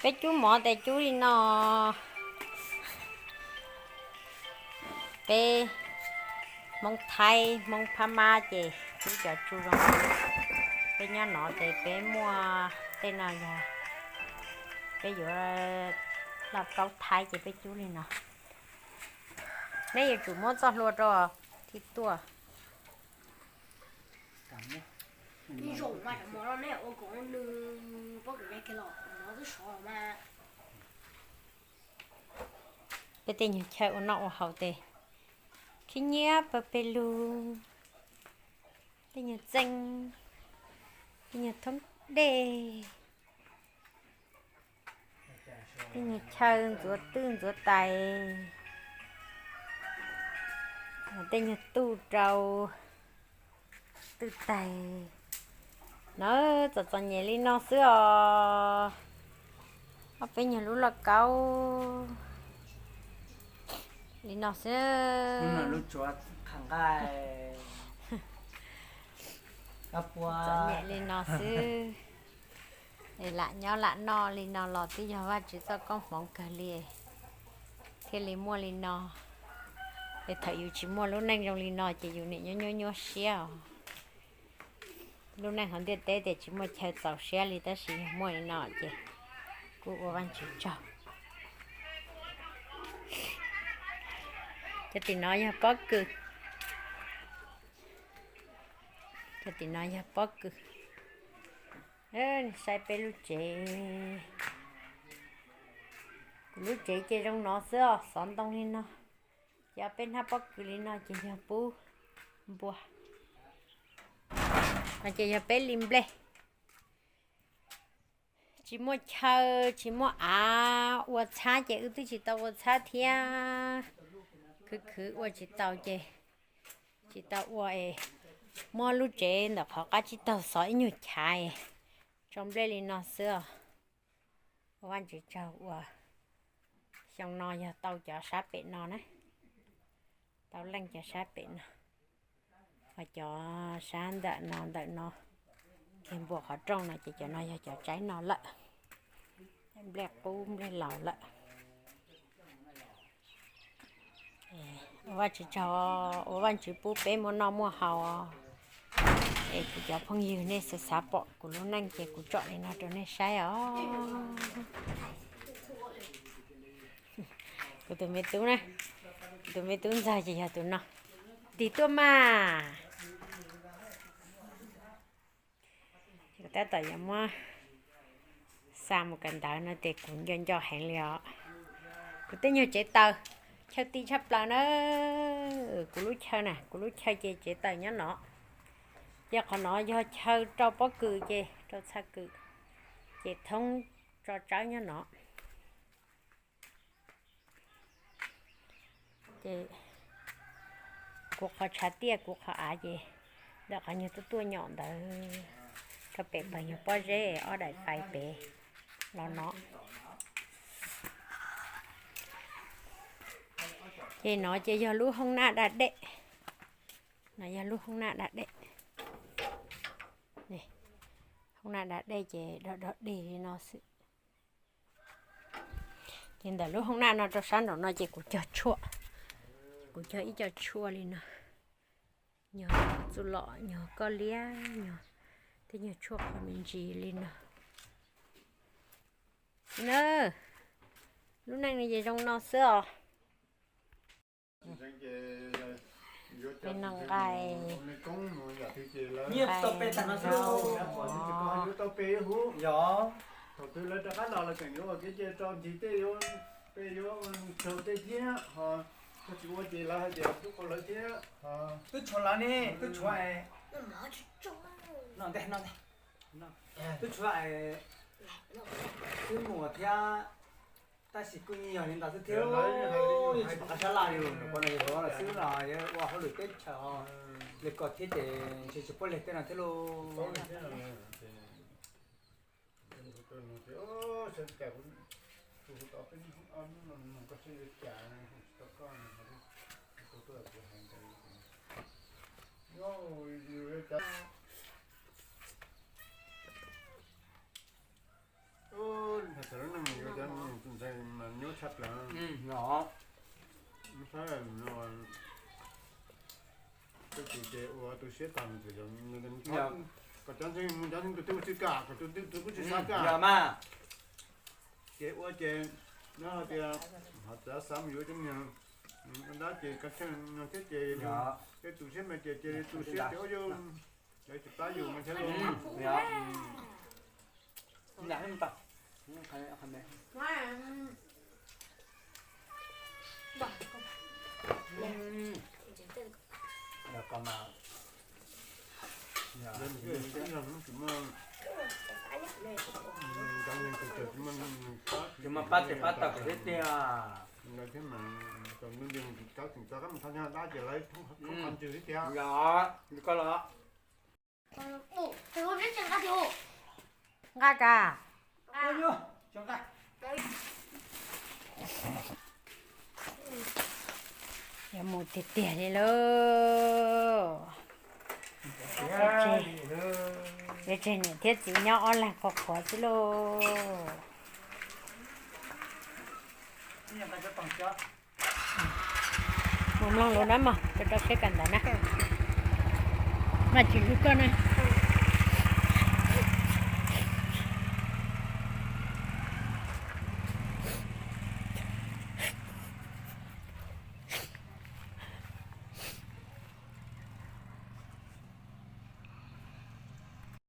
Peb cub mov tes cub li no. Peb Hmoob Thaib Hmoob Phab Mab ces cub cov tsu zoo. Peb nyob no ces peb muaj tej no yog peb yuav lauj kaub Thaib ces peb cub li no. Neb yuav tsum muab txoj hlua rau thiaj tuaj. Peb tej nyuag chaw ua noj ua haus tes khib nyiab pawg pes lug, tej nyuag txeej, tej nyuag thoob dej, tej nyuag chaw ntxuav twj ntxuav tais, tej nyuag tuj rau twj tais. No txom txom nyem li no xwb os. Ob peb nyuag lub lauj kaub li no xwb. Txom nyem li no xwb. Es lam nyob lam noj li no los twb yog Vajtswv txoj koob hmoov kawg li thiaj li muaj li no. Es thaum yus tsis muaj lub neej zoo li no ces yus niaj nyuaj nyuaj nyuaj siab os. Lub neej hauv ntiaj teb tias tsis muaj chaw txaus siab li tab sis yog muaj li no ces kuj ua Vajtswv tsaug. Cov tim no yog pob kws. Cov tim no yog pob kws. Saib peb lub tsev. Kuv lub tsev ces zoo no xwb os, xov ntoo li no. Ces peb hnab pob kws li no ces yog pub npua. No ces yog peb li nplej. Tsis muaj chaw tsis muaj av ua txhab ces wb twb tsis tau ua txhab thiab. Khwv khwv ua tsis tau ces tsis tau ua es muab lub tsev ntawm qhov qab tsib taug xov ib nyuag chav es tso nplej li no xwb os. Ua Vajtswv tsaug uas xyoo no yog tau cov sab pem no na, tau leej cov sab pem no, ho cov sab ntawm no ntawm no kiag npua qhov rooj no ces cov no yog cov tsaib no lawm, nplej qub nplej laus lawm. Ua Vajtswv tsaug, ua Vajtswv pub peb muaj noj muaj haus. Es kuv cov phooj ywg nej xav xav pom kuv lub neej ces kuv tsom li no rau nej saib os. Kuv tus me tub na, kuv tus me tub ntxawg ces yog tus no. Tig tuaj mas. Kuv tab tom yuav muab xa mus kawm ntawv no ces kuv nco nco heev li os. Kuv tej nyuag tsev taws, chaw ti tshaj plaws na. Kuv lub chaw na, kuv lub chaw ces tsev taws nyob no. Ces qhov no yog chaw rau pob kws ces rau txhaj kws, ces thoob tso tsawb nyob no. Ces kuv qhov tshav tiaj kuv qhov av ces ntawm qhov nyuag tuaj tuaj nyom ntawd rau pem pawg nyuag pob zeb ob daim fais pem los no. Ces no ces yog lub hoob nab da dej. No yog lub hoob nab da dej. Hoob nab da dej ces dog dog dig li no xwb. Ces ntawm lub hoob nab no rau sab nraum no ces kuv cog tshuaj, kuv cog ib co tshuaj li no, nyuag txuj lom, nyuag koj liab, nyuag tej nyuag tshuaj qhov me ntsis li no. Na, lub neej no ces zoo no xwb os. Peb noj nqaij, nqaij, thaum twg lawv rov qab los lawv tseem yuav ua kev cai rau ntsis tej, peb yuav tsau tej thiab, ho koj tsis ua ces lawv hais tias tub qau lawv thiab. Twb tshuav lawv ne, twb tshuav, twb tshuav, twb mus thiab. Tab sis kuj yeej yog li ntawd xwb thiab, yeej tsis pom qab sab laj li, ko no yog lawv xwb los yog ua hauj lwm teb chaws li ko thiab ces ntshe tsis puav leej tej no thiab lauj. no. Saib no, tus ces ua tu siab tag, kom cov ntseeg, cov ntseeg tus twg ua tsis kam, kom tus twg tus kuj tsis xav kam. Yog mas. Ces ua ces nyob hais tias ho txav xav mus yuav cov niag ua dab ces koj tsheej no thiab ces yus tej tus siab me ces ces tus siab ces ua yus, lawv tsis pab yus mas thiab los. Tsis muaj pab tsis pab tau kuv thiab tiag. Thiab mas, tau ntseeg tsis tau qab mus thov nyob dab ces lawv khoob qhov ntswg thiab tiag. Yog, koj los. Nqa kas. Yuav mus tiag tiag li lauj. Yuav tseg niam thiab txiv nyob ob leeg qhuav qhuav xwb lauj. Mus mloog lus na mog, rau rau siab kawm ntawv na. Maj tsis hlub koj na.